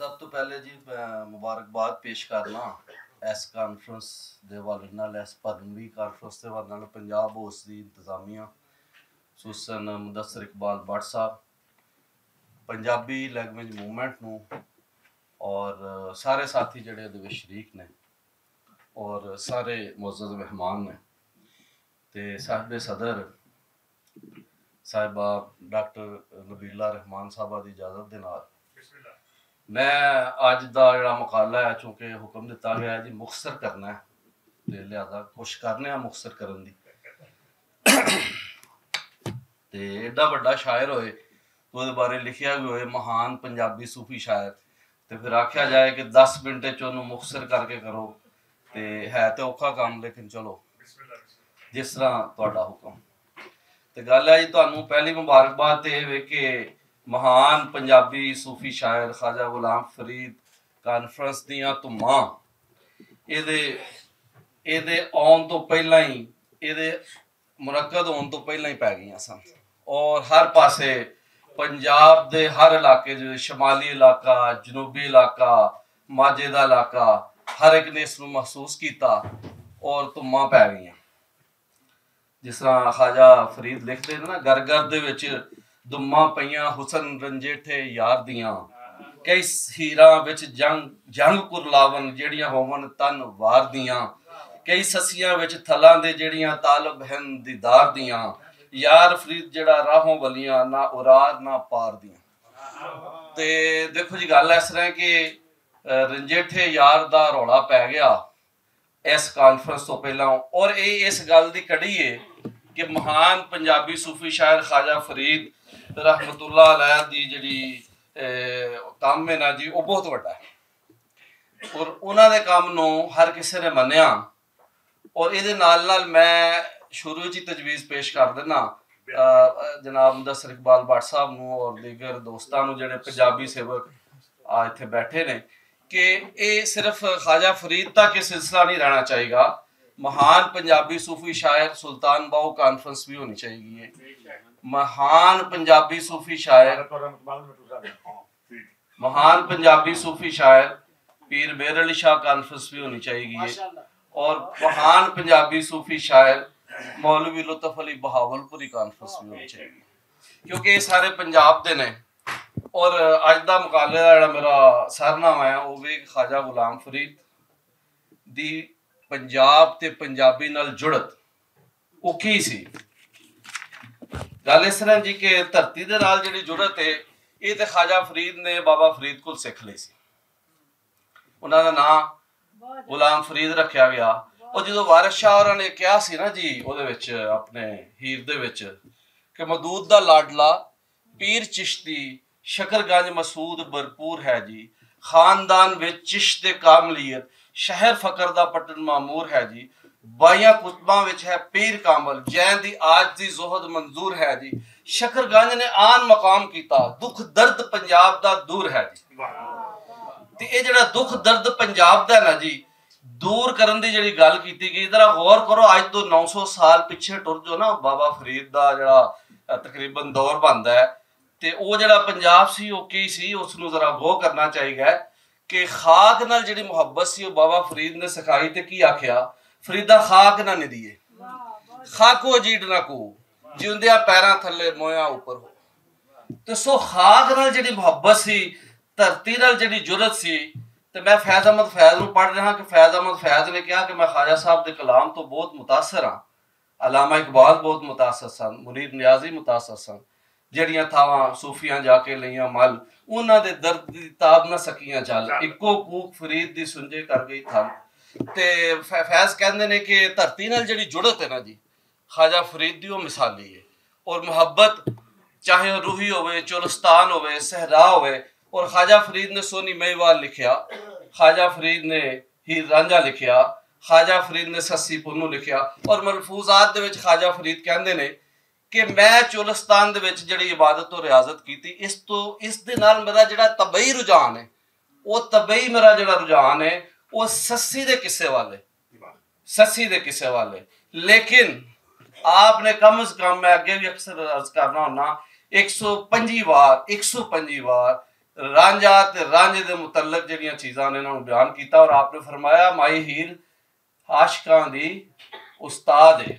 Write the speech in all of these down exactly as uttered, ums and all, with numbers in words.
سب تو پہلے جی میں مبارکباد پیش کرنا اس کانفرنس دے حوالے نال، اس پرنوی کانفرنس دے حوالے نال پنجاب ہاؤس دی انتظامیہ، خصوصاً مدثر اقبال بٹ صاحب، پنجابی لینگویج موومنٹ نوں اور سارے ساتھی جڑے دے وچ شریک نے اور سارے معزز مہمان نے، تے صاحب صدر صاحبہ ڈاکٹر نبیلہ رحمان صاحبہ دی اجازت دے نال میں اج دا جڑا مقالہ ہے، چونکہ حکم دتا گیا ہے جی مختصر کرنا ہے، تے لہذا کوشش کرنے آ مختصر کرن دی۔ تے ایڈا وڈا شاعر ہوئے، تے اوہدے بارے لکھیا گیا ہوئے مہان پنجابی صوفی شاعر، تے پھر آکھیا جائے کہ دس منٹ چ اوہنوں مختصر کر کے کرو، تے ہے تے اوکھا کام، لیکن چلو جس طرح تہاڈا حکم۔ تے گل ہے جی، تہانوں پہلی مبارکباد تے اے وے کہ مہان پنجابی صوفی شاعر خواجہ غلام فرید کانفرنس دیاں تماں اے دے اے دے آن تو پہلاں ہی، اے دے منعقد ہون تو پہلاں ہی پی گئیاں سن، اور ہر پاسے پنجاب دے ہر علاقے جو شمالی علاقہ، جنوبی علاقہ، ماجے دا علاقہ، ہر ایک نے اس نوں محسوس کیتا اور تماں پی گئیاں۔ جس طرح خواجہ فرید لکھدے نے نا، گھر گھر دے وچ دماں پئیاں حسن رنجیٹھے یار دیاں، کئی ہیراں وچ جنگ جنگ کرلاون جیڑیاں ہوون تن وار دیاں، کئی سسیاں وچ تھلاں دے جیڑیاں طالب ہن دیدار دیاں، یار فرید جیڑا راہوں ولیاں نہ ارار نہ پار دیاں۔ تے دیکھو جی، گل اس طرح ہے کہ رنجیٹھے یار دا رولا پی گیا اس کانفرنس تو پہلا، اور اے اس گل دی کڑی ہے کہ مہان پنجابی صوفی شاعر خواجہ فرید رحمت اللہ علیہ دی جڑی کام ہے نا جی، وہ بہت وڈا ہے، اور انہاں دے کام نوں ہر کسے نے منیا۔ اور اے دے نال نال میں شروع وچ ہی تجویز پیش کر دینا، جناب مدثر اقبال بٹ صاحب نوں اور دیگر دوستاں نوں جڑے پنجابی سیوک آ اتھے بیٹھے نے، کہ اے صرف خواجہ فرید تک یہ سلسلہ نہیں رہنا چاہیے گا۔ مہان پنجابی صوفی شاعر سلطان باہو کانفرنس بھی ہونی چاہیے گی ہے۔ مہان پنجابی صوفی شاعر مہان پنجابی صوفی شاعر پیر میر علی شاہ کانفرنس بھی ہونی چاہیے گی ہے، اور مہان پنجابی صوفی شاعر مولوی لطف علی بہاول پوری کانفرنس بھی ہونی چاہیے گی، کیونکہ یہ سارے پنجاب دے نے۔ اور اج دا مقابلے دا جڑا میرا سرنامہ ہے، وہ بھی خواجہ غلام فرید دی پنجاب تے پنجابی نال جڑت۔ اوکھی سی۔ گل اس طرح جی کہ دھرتی دے نال جڑی جڑت ہے، یہ تے خواجہ فرید نے بابا فرید کول سکھ لئی سی۔ انہاں دا ناں غلام فرید رکھیا گیا۔ اور جدوں وارث شاہ ہوراں نے کہا سی نا جی، اودے وچ، اپنے ہیر دے وچ، کہ مدود دا لاڈلا پیر چشتی، شکر گنج مسعود بھرپور ہے جی۔ خاندان وچ چشت کاملیت، شہر فقر دا پٹن معمور ہے جی۔ بائیاں قطباں وچ ہے پیر کامل، جین دی آج دی زہد منظور ہے جی۔ شکر گنج نے آن مقام کیتا، دکھ درد پنجاب دا دور ہے جی۔ تے اے جڑا دکھ درد پنجاب دا نا جی، دور کرن دی جڑی گل کیتی گئی، ذرا غور کرو، اج تو نو سو سال پیچھے ٹر جو نا، بابا فرید دا جڑا تقریباً دور بندا ہے، تے او جڑا پنجاب سی، او کی سی، اس نوں ذرا غور کرنا چاہیے کہ خاک نال جڑی محبت سی، او بابا فرید نے سکھائی تے کی آکھیا، فریدا خاک نہ ندیے، خاکو جیڑ نہ کو، جیوندیاں پیراں تھلے مویاں اوپر ہو۔ تے سو خاک نال جڑی محبت سی، دھرتی نال جڑی جرت سی، تے میں فیض احمد فیض نوں پڑھ رہا کہ فیض احمد فیض نے کہا کہ میں خواجہ صاحب دے کلام تو بہت متاثر ہاں۔ علامہ اقبال بہت متاثر سن، منیر نیازی متاثر سن، جڑیاں تھاواں صوفیاں جا کے لئیاں مل، انہاں دے درد دی تاب نہ سکیاں جل، اکو کوک فرید دی سنجے کر گئی تھل۔ تے فیض کہندے نے کہ دھرتی نال جڑی جڑت ہے نا جی، خواجہ فرید دی وہ مثالی ہے۔ اور محبت، چاہے وہ روحی ہوئے، چولستان ہوئے، صحرا ہوئے، اور خواجہ فرید نے سونی مہیوال لکھیا، خواجہ فرید نے ہیر رانجھا لکھیا، خواجہ فرید نے سسی پنو لکھیا، اور ملفوظات دے وچ خواجہ فرید کہندے نے کہ میں چولستان دے وچ جڑی عبادت و ریاضت کیتی، اس تو، اس دے نال میرا جڑا طبعی رجحان ہے، وہ طبعی میرا جڑا رجحان ہے، وہ سسی دے قصے والے، سسی دے قصے والے۔ لیکن آپ نے کم از کم، میں اگے بھی اکثر عرض کرنا ہونا، ایک سو پنجی وار، ایک سو پنجی وار رانجھا تے رانجھے دے متعلق جڑیاں چیزاں نے انہاں نوں بیان کیتا، اور آپ نے فرمایا، مائی ہیر عاشقاں دی استاد ہے،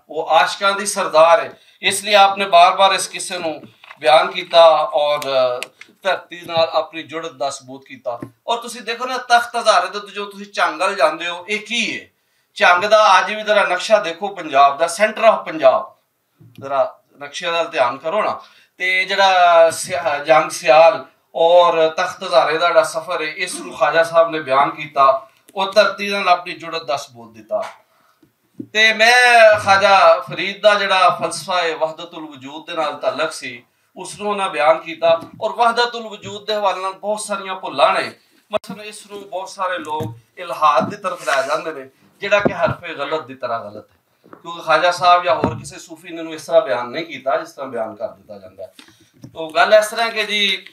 وہ عاشقاں دی سردار ہے۔ اس لیے آپ نے بار بار اس قصے نوں بیان کیتا اور دھرتی نال اپنی جڑت دا ثبوت کیتا۔ اور تسی دیکھو نا، تخت ہزارے دے جو تسی جنگل جاندے ہو، یہ کی ہے؟ جنگ دا اج وی ذرا نقشہ دیکھو، پنجاب دا، سینٹر آف پنجاب، ذرا نقشے نال دھیان کرو نا۔ تے جڑا سیا- جنگ سیال اور تخت ہزارے دا جڑا سفر ہے، اس نوں خواجہ صاحب نے بیان کیتا اور دھرتی نال اپنی جڑت دا ثبوت دتا۔ تے میں خواجہ فرید دا جڑا فلسفہ ہے، وحدت الوجود دے نال تعلق سی، اس نوں انہاں بیان کیتا۔ اور وحدت الوجود دے حوالے نال بہت ساریاں بھلاں نے۔ مثلاً، اس نوں بہت سارے لوگ الحاد دی طرف لے جاندے نے، جڑا کہ حرف غلط دی طرح غلط ہے، کیونکہ خواجہ صاحب یا ہور کسی صوفی نے نوں اس طرح بیان نہیں کیتا جس طرح بیان کر دتا جاندا ہے۔ تو گل اس طرح کہ جی،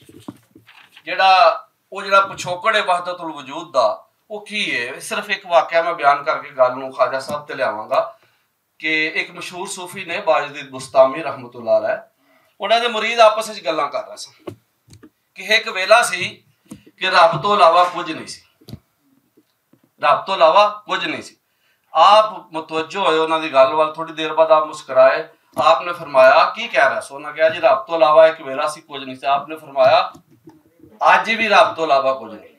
جڑا، وہ جڑا پچھوکڑ ہے وحدت الوجود دا، وہ کی ہے؟ صرف ایک واقعہ میں بیان کر کے گل نوں خواجہ صاحب تے لیاواں گا کہ ایک مشہور صوفی نے، باجدید بستامی رحمت اللہ علیہ، انہاں دے مرید آپس وچ گلاں کر رہے سن کہ ایک ویلا سی کہ رب تو علاوہ کچھ نہیں سی، رب تو علاوہ کچھ نہیں سی۔ آپ متوجہ ہوئے انہاں دی گل وال، تھوڑی دیر بعد آپ مسکرائے۔ آپ نے فرمایا، "کی کہہ رہا سو؟" انہاں کہا، "جی، رب تو علاوہ ایک ویلا سی، کچھ نہیں سی۔" آپ نے فرمایا، "اج بھی رب تو علاوہ کچھ نہیں۔"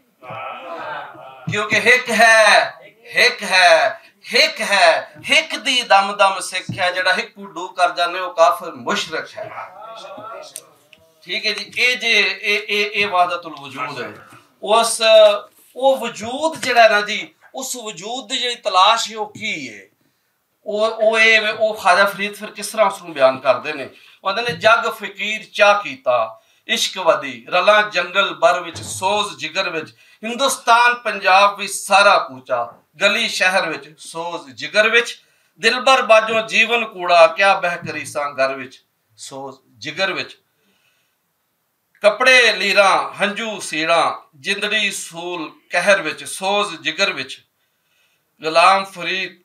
کیونکہ ہک ہے، ہک ہے، ہک ہے، ہک دی دم دم سکھ ہے، جڑا ہک کو ڈو کر جانے، وہ کافر مشرک ہے۔ ٹھیک ہے جی، اے جے، اے، اے، اے وحدت الوجود ہے۔ اس، او وجود جڑا ہے نا جی، اس وجود دی جڑی تلاش ہے، او کی ہے؟ او، او اے وے، او خواجہ فرید پھر کس طرح اس نوں بیان کردے نے؟ او آندے نے، "جگ فقیر چا کیتا، عشق ودی، رلاں جنگل بر وچ سوز جگر وچ، ہندوستان پنجاب وچ سارا کوچا، گلی شہر وچ سوز جگر وچ، دلبر باجوں جیون کوڑا، کیا بہ کریساں گھر وچ سوز جگر وچ۔" کپڑے لیراں، ہنجو سیڑاں، جندڑی سول قہر وچ، سوز جگر وچ۔ غلام فرید،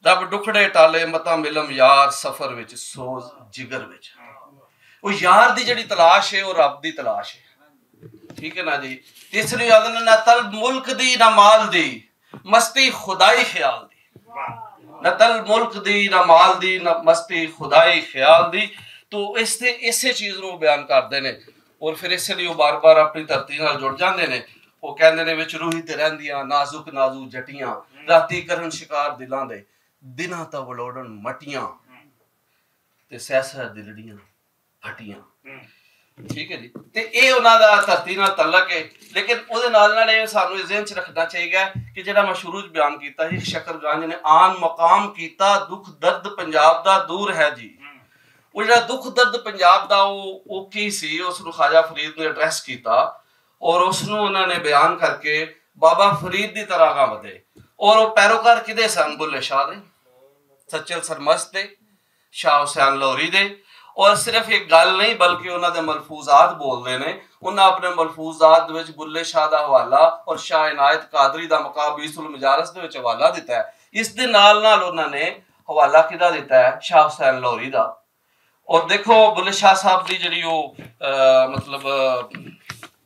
رب ڈکھڑے ٹالے، متاں ملم یار سفر وچ، سوز جگر وچ۔ او یار دی جڑی تلاش ہے، او رب دی تلاش ہے۔ ٹھیک ہے نا جی؟ تیسری آدم نہ طلب ملک دی، نہ مال دی، مستی خدائی خیال دی۔ نہ تل ملک دی، نہ مال دی، نہ مستی خدائی خیال دی۔ تو اس تے اسے چیز نوں بیان کردے نے۔ اور پھر اسے لیے وہ بار بار اپنی دھرتی نال جڑ جاندے نے۔ وہ کہندے نے، "وچ روہی تے رہندیاں نازک نازک جٹیاں، راتی کرن شکار دلاں دے، دناں تاں وڑوڑن مٹیاں، تے سہ سہ دلڑیاں پھٹیاں۔" ٹھیک ہے جی، تے اے انہاں دا دھرتی نال تعلق ہے۔ لیکن اودے نال نال اے سانوں اس ذہن چ رکھنا چاہیے کہ جڑا میں شروع چ بیان کیتا سی، شکر گنج نے آن مقام کیتا، دکھ درد پنجاب دا دور ہے جی۔ وہ جڑا دکھ درد پنجاب دا، وہ، وہ کی سی، اس نوں خواجہ فرید نے ایڈریس کیتا اور اس نوں انہاں نے بیان کر کے بابا فرید دی طرح اگاں ودے۔ اور وہ پیروکار کدے سن؟ بلے شاہ دے، سچل سرمست دے، شاہ حسین لاہوری دے۔ اور صرف ایک گل نہیں، بلکہ انہاں دے ملفوظات بولدے نے۔ انہاں اپنے ملفوظات دے وچ بلے شاہ دا حوالہ اور شاہ عنایت قادری دا مقابیس المجالس دے وچ حوالہ دتا ہے۔ اس دے نال نال انہاں نے حوالہ کدا دتا ہے؟ شاہ حسین لاہوری دا۔ اور دیکھو، بلے شاہ صاحب دی جڑی وہ، آ، مطلب، آ،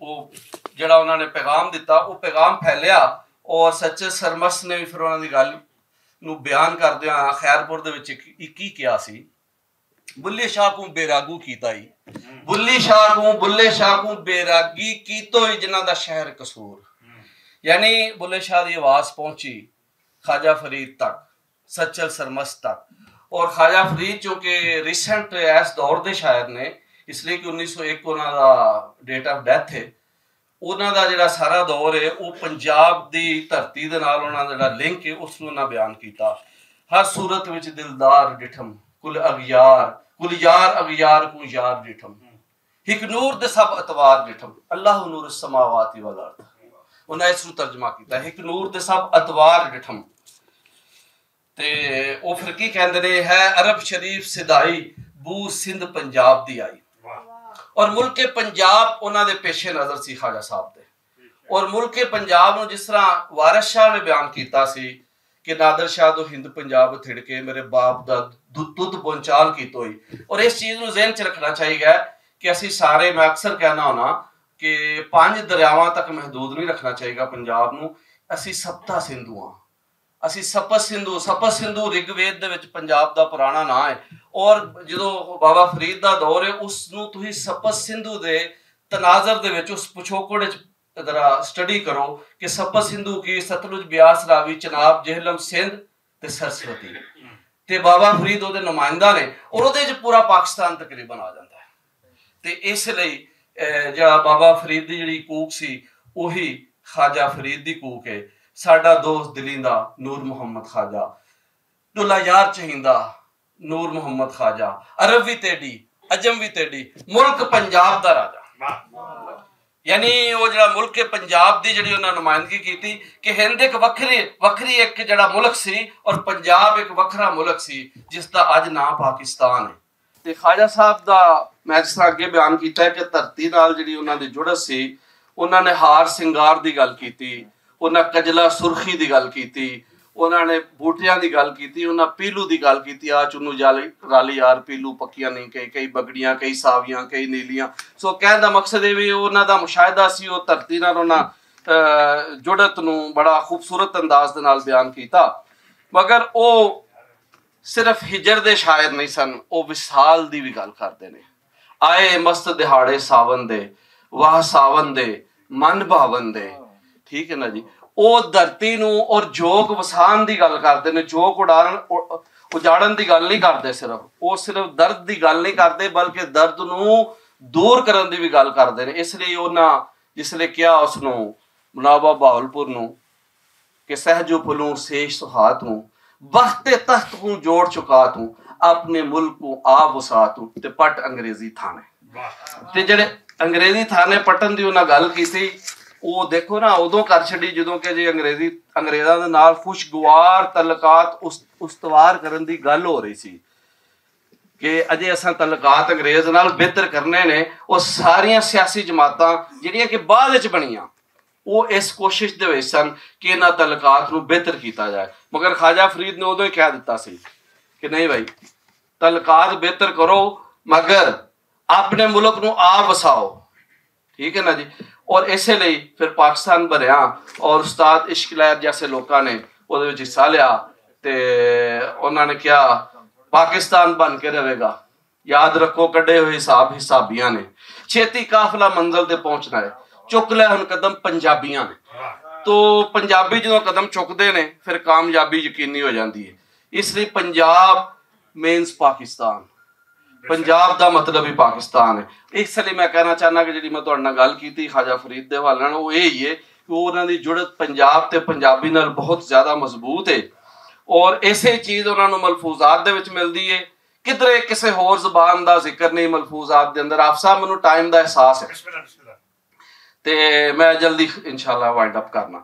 وہ جڑا انہاں نے پیغام دتا، وہ پیغام پھیلیا۔ اور سچے سرمست نے بھی پھر انہاں دی گل نوں بیان کردیاں خیر پور دے وچ اک-، اکی کیا سی، بلے شاہ کو بے راگو کیتا ہی۔ بلے شاہ کو، بلے شاہ کو بے راگی کیتو ہی، جنہاں دا شہر قصور۔ یعنی بلے شاہ دی آواز پہنچی خواجہ فرید تک، سچل سرمست تک۔ اور خواجہ فرید چونکہ ریسنٹ اس دور دے شاعر نے، اس لیے کہ انیس سو ایک انہاں دا ڈیٹ آف ڈیتھ ہے۔ انہاں دا جڑا سارا دور ہے، وہ پنجاب دی دھرتی دے نال انہاں دا جڑا لنک ہے، اس نوں انہاں بیان کیتا۔ ہر صورت وچ دلدار ڈٹھم، کل اغیار، کل یار اغیار کو یار ڈٹھم۔ ہک نور دے سب اتوار ڈٹھم، اللہ نور السماوات والارض۔ انہاں اس نوں ترجمہ کیتا، ہک نور دے سب اتوار ڈٹھم۔ تے او پھر کی کہندے نے، ہے عرب شریف سدھائی، بو سندھ پنجاب دی آئی۔ اور ملک پنجاب انہاں دے پیش نظر سی خواجہ صاحب دے۔ اور ملک پنجاب نوں جس طرح وارث شاہ نے بیان کیتا سی کہ نادر شاہ تو ہند پنجاب تھڑ کے میرے باپ دا دو-، دودھ بونچال کیتو ہی۔ اور اس چیز نوں ذہن چ رکھنا چاہیے کہ اسی سارے، میں اکثر کہنا ہونا، کہ پنج دریاواں تک محدود نہیں رکھنا چاہیے گا پنجاب نوں۔ اسی سپتا سندھو ہاں، اسی سپت سندھو، سپت سندھو رگ وید دے وچ پنجاب دا پرانا ناں ہے۔ اور جدوں بابا فرید دا دور ہے، اس نوں تسی سپت سندھو دے تناظر دے وچ، اس پچھوکڑ وچ ذرا سٹڈی کرو کہ سپت سندھو کی، ستلج، بیاس، راوی، چناب، جہلم، سندھ تے سرسوتی۔ تے بابا فرید اودے نمائندہ نے، اور اودے وچ پورا پاکستان تقریباً آ جاندا ہے۔ تے اس لئی، اے، جڑا بابا فرید دی جڑی کوک سی، اوہی خواجہ فرید دی کوک ہے۔ ساڈا دوست دلیندا نور محمد خواجہ، ڈولا یار چہیندا نور محمد خواجہ، عرب وی تیڈی، عجم وی تیڈی، ملک پنجاب دا راجا۔ یعنی وہ جڑا ملک پنجاب دی جڑی انہاں نمائندگی کیتی کہ ہند ایک وکھری، وکھری ایک جڑا ملک سی، اور پنجاب ایک وکھرا ملک سی، جس دا اج نام پاکستان ہے۔ تے خواجہ صاحب دا، میں جس طرح اگے بیان کیتا ہے کہ دھرتی نال جڑی انہاں دی جڑت سی، انہاں نے ہار سنگار دی گل کیتی، انہاں کجلا سرخی دی گل کیتی، انہاں نے بوٹیاں دی گل کیتی، انہاں پیلو دی گل کیتی، آ چنو جالی، رالی یار پیلو پکیاں نہیں، کئی، کئی بگڑیاں، کئی ساویاں، کئی نیلیاں۔ سو کہن دا مقصد یہ بھی انہاں دا مشاہدہ سی، وہ دھرتی نال انہاں، اہ، جڑت نو بڑا خوبصورت انداز دے نال بیان کیتا۔ مگر او صرف ہجر دے شاعر نہیں سن، او وصال دی بھی گل کردے نے۔ آئے مست دہاڑے ساون دے، واہ ساون دے، من بھاون دے۔ ٹھیک ہے نا جی؟ او دھرتی نو اور جھوک وسان دی گل کردے نے، جھوک اڈارن، ا-، اجاڑن دی گل نہیں کردے صرف۔ او صرف درد دی گل نہیں کردے، بلکہ درد نو دور کرن دی بھی گل کردے نے۔ اس لیے انہاں جس لے کیا اس نو، منابع بہاولپور نو، کہ سہجو پھلوں سیش سہات ہوں، بخت تخت ہوں جوڑ چکات ہوں، اپنے ملک کو آ وسعت ہوں، تے پٹ انگریزی تھانے۔ تے جڑے انگریزی تھانے پٹن دی انہاں گل کیتی، او دیکھو نا، ادوں کر چھڈی جدوں کہ جی انگریزی، انگریزاں دے نال خوشگوار تعلقات اس-، استوار کرن دی گل ہو رہی سی کہ اجے اساں تعلقات انگریز نال بہتر کرنے نے۔ او ساریاں سیاسی جماعتاں جڑیاں کہ بعد وچ بنیاں، وہ اس کوشش دے وچ سن کہ انہاں تعلقات نوں بہتر کیتا جائے۔ مگر خواجہ فرید نے ادوں ہی کہہ دتا سی کہ نہیں بھائی، تعلقات بہتر کرو، مگر اپنے ملک نوں آپ وساؤ۔ ٹھیک ہے نا جی؟ اور اسے لئی پھر پاکستان بنیا، اور استاد عشق لہر جیسے لوکاں نے اس وچ حصہ لیا، تے انہاں نے کہا پاکستان بن کے رہے گا۔ یاد رکھو، کڈے ہوئے حساب حسابیاں نے۔ چھیتی قافلہ منزل تے پہنچنا ہے۔ چک لے ہن قدم پنجابیاں نے۔ تو پنجابی جدوں قدم چکدے نے، پھر کامیابی یقینی ہو جاندی ہے۔ اس لئی پنجاب مینز پاکستان، پنجاب دا مطلب ہی پاکستان ہے۔ اس لئی میں کہنا چاہنا کہ جڑی میں تہاڈے نال گل کیتی خواجہ فرید دے حوالے نال، وہ یہی ہے کہ انہاں دی جڑت پنجاب تے پنجابی نال بہت زیادہ مضبوط ہے، اور ایسے چیز انہاں نوں ملفوظات دے وچ ملدی ہے۔ کدھرے کسے ہور زبان دا ذکر نہیں ملفوظات دے اندر۔ آف صاحب، مینوں ٹائم دا احساس ہے، تے میں جلدی انشاءاللہ وائنڈ اپ کرنا۔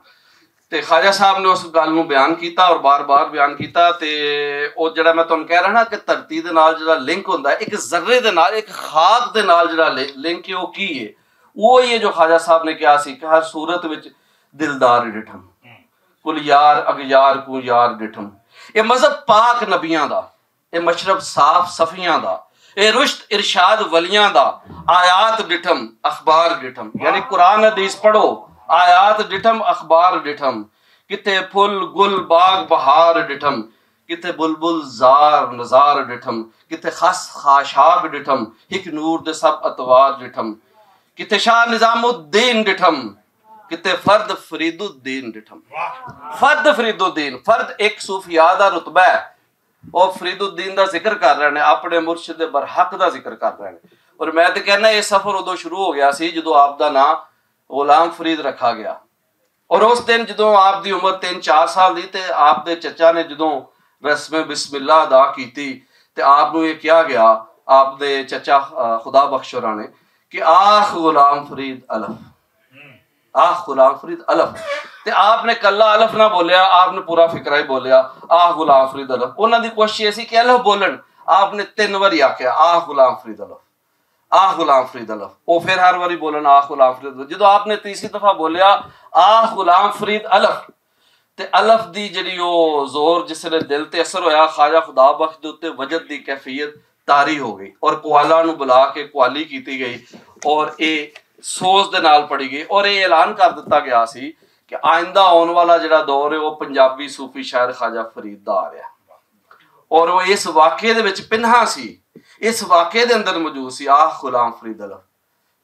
تے خواجہ صاحب نے اس گل نوں بیان کیتا اور بار بار بیان کیتا۔ تے او جڑا میں تانوں کہہ رہا نا کہ دھرتی دے نال جڑا لنک ہوندا ہے، ایک ذرے دے نال، ایک خاک دے نال جڑا لنک ہے، او کی ہے؟ وہ یہ جو خواجہ صاحب نے کہا سی کہ ہر صورت وچ دلدار ڈٹھم، کل یار اگیار کو یار ڈٹھم۔ یہ مذہب پاک نبیاں دا، اے مشرب صاف صفیاں دا، اے رشد ارشاد ولیاں دا۔ آیات ڈٹھم، اخبار ڈٹھم، یعنی قرآن حدیث پڑھو، آیات ڈٹھم، اخبار ڈٹھم، کتے پھل گل باغ بہار ڈٹھم، کتے بلبل زار نزار ڈٹھم، کتے خس خاشاک ڈٹھم، ہک نور دے سب اتوار ڈٹھم، کتے شاہ نظام الدین ڈٹھم، کتے فرد فرید الدین ڈٹھم۔ فرد فرید الدین، فرد ایک صوفیاء دا رتبہ ہے۔ وہ فرید الدین دا ذکر کر رہے ہیں، اپنے مرشد برحق دا ذکر کر رہے ہیں۔ اور میں تے کہنا، یہ سفر ادو شروع ہو گیا سی جدو آپ دا نام غلام فرید رکھا گیا۔ اور اس دن جدو آپ دی عمر تین چار سال دی، تے آپ دے چچا نے جدو رسم بسم اللہ ادا کیتی، تے آپ نو یہ کہا گیا، آپ دے چچا، آ، خدا بخش ہوراں نے، کہ آخ غلام فرید الف۔ آخ غلام فرید الف۔ تے آپ نے کلا الف نہ بولیا، آپ نے پورا فقرہ ہی بولیا، آخ غلام فرید الف۔ انہاں دی کوشش یہ سی کہ الف بولن، آپ نے تین واری آکھیا، آخ غلام فرید الف، آخ غلام فرید الف۔ او پھر ہر واری بولن، آخ غلام فرید الف۔ جدوں آپ نے تیسری دفعہ بولیا، آخ غلام فرید الف، تے الف دی جڑی او زور جس نے دل تے اثر ہویا، خواجہ خدا بخش دے اُتے وجد دی کیفیت طاری ہو گئی اور قوالاں نوں بلا کے قوالی کیتی گئی اور اے سوز دے نال پڑھی گئی اور یہ اعلان کر دتا گیا سی کہ آئندہ آن والا جڑا دور ہے وہ پنجابی صوفی شاعر خواجہ فرید دا آ رہا ہے۔ اور وہ اس واقعے دے وچ پنہاں سی، اس واقعے دے اندر موجود سی۔ آہ غلام فرید الف،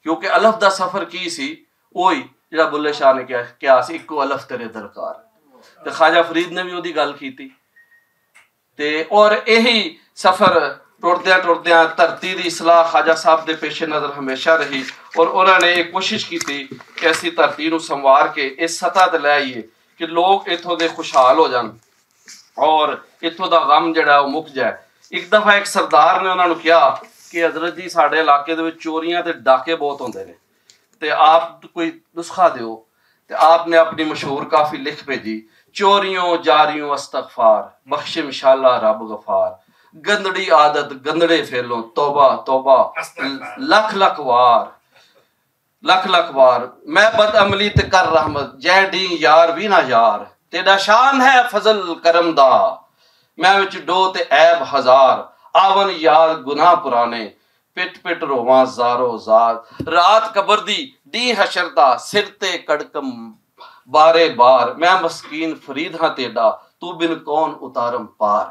کیونکہ الف دا سفر کی سی؟ وہی جڑا بلے شاہ نے کیا کیا سی، اکو الف تیرے درکار۔ تے خواجہ فرید نے بھی وہدی گل کیتی۔ تے اور یہی سفر ٹردیاں ٹردیاں دھرتی دی اصلاح خواجہ صاحب دے پیش نظر ہمیشہ رہی، اور انہاں نے یہ کوشش کیتی کہ اسی دھرتی نو سنوار کے اس سطح تے لے آئیے کہ لوگ اتھوں دے خوشحال ہو جان اور اتھوں دا غم جڑا ہے وہ مک جائے۔ ایک دفعہ ایک سردار نے انہاں نو کہا کہ حضرت جی، ساڈے علاقے دے وچ چوریاں تے ڈاکے بہت ہوندے نے، تے آپ کوئی نسخہ دیو۔ تے آپ نے اپنی مشہور کافی لکھ بھیجی، چوریوں جاریوں استغفار، بخشم شالا رب غفار، گندڑی عادت گندڑے فیلوں، توبہ توبہ، لکھ لکھ وار، لکھ لکھ وار۔ میں بد عملی تے کر رحمت، جے ڈی یار وی نہ یار۔ تیرا شان ہے فضل کرم دا، میں وچ ڈو تے عیب ہزار۔ آون یاد گناہ پرانے، پٹ پٹ روواں زارو زار۔ رات قبر دی، ڈی حشر دا، سر تے کڑکم بارے بار۔ میں مسکین فرید ہاں تیڈا، تو بن کون اتارم پار۔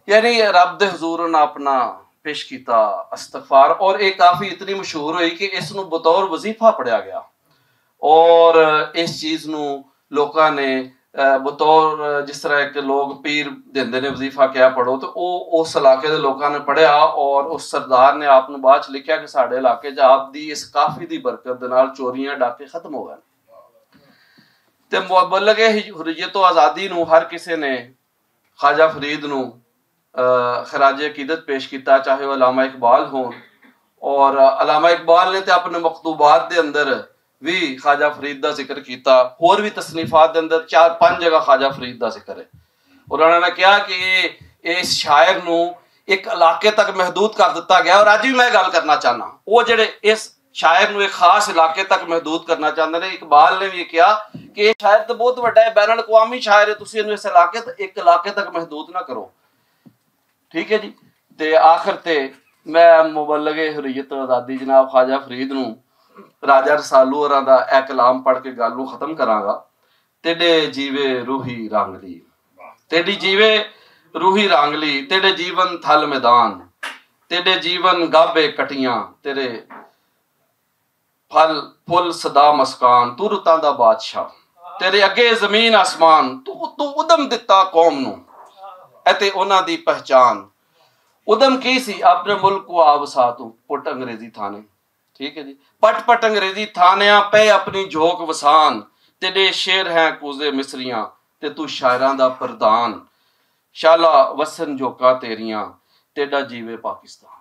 یعنی رب دے حضور انہاں اپنا پیش کیتا استغفار، اور یہ کافی اتنی مشہور ہوئی کہ اس نو بطور وظیفہ پڑھیا گیا۔ اور اس چیز نو لوکاں نے، اہ، بطور، اہ، جس طرح ایک لوگ پیر دیندے نے وظیفہ کیا پڑھو، تو او اس علاقے دے لوکاں نے پڑھیا اور اس سردار نے آپ نو بعد چ لکھیا کہ ساڈے علاقے چ آپ دی اس کافی دی برکت دے نال چوریاں ڈاکے ختم ہو گئے۔ تے مبلغ حریت و آزادی نو ہر کسے نے خواجہ فرید نو، آ، خراج عقیدت پیش کیتا، چاہے وہ علامہ اقبال ہون۔ اور علامہ اقبال نے تے اپنے مکتوبات دے اندر بھی خواجہ فرید دا ذکر کیتا، ہور بھی تصنیفات دے اندر چار پانچ جگہ خواجہ فرید دا ذکر ہے۔ اور انہوں نے کہا کہ یہ اس شاعر نو ایک علاقے تک محدود کر دتا گیا۔ اور اج بھی میں گل کرنا چاہنا، وہ جڑے اس شاعر نو ایک خاص علاقے تک محدود کرنا چاہندے نے۔ اقبال نے بھی یہ کہا کہ یہ شاعر تو بہت وڈا ہے، بین الاقوامی شاعر ہے، تسی انہوں اس علاقے ت-، ایک علاقے تک محدود نہ کرو۔ ٹھیک ہے جی۔ تے آخر تے میں مبلغ حریت و آزادی جناب خواجہ فرید نو راجہ رسالو ہوراں دا اے کلام پڑھ کے گل نو ختم کراں گا۔ تیڈے جیوے روحی رانگلی، تیڈی جیوے روحی رانگلی، تیڈے جیون تھل میدان، تیڈے جیون گابے کٹیاں، تیرے پھل پھل سدا مسکان، تو رتاں دا بادشاہ، تیرے اگے زمین آسمان، تو تو ادم دتا قوم نو، اتے انہاں دی پہچان۔ ادم کی سی؟ اپنے ملک کو آ وسا تو پٹ انگریزی تھانے۔ ٹھیک ہے جی، پٹ پٹ انگریزی تھانیاں پے اپنی جھوک وسان، تیرے شیر ہیں کوزے مصریاں، تے تو شاعراں دا پردھان۔ شالا وسن جھوکاں تیریاں، تیڈا جیوے پاکستان۔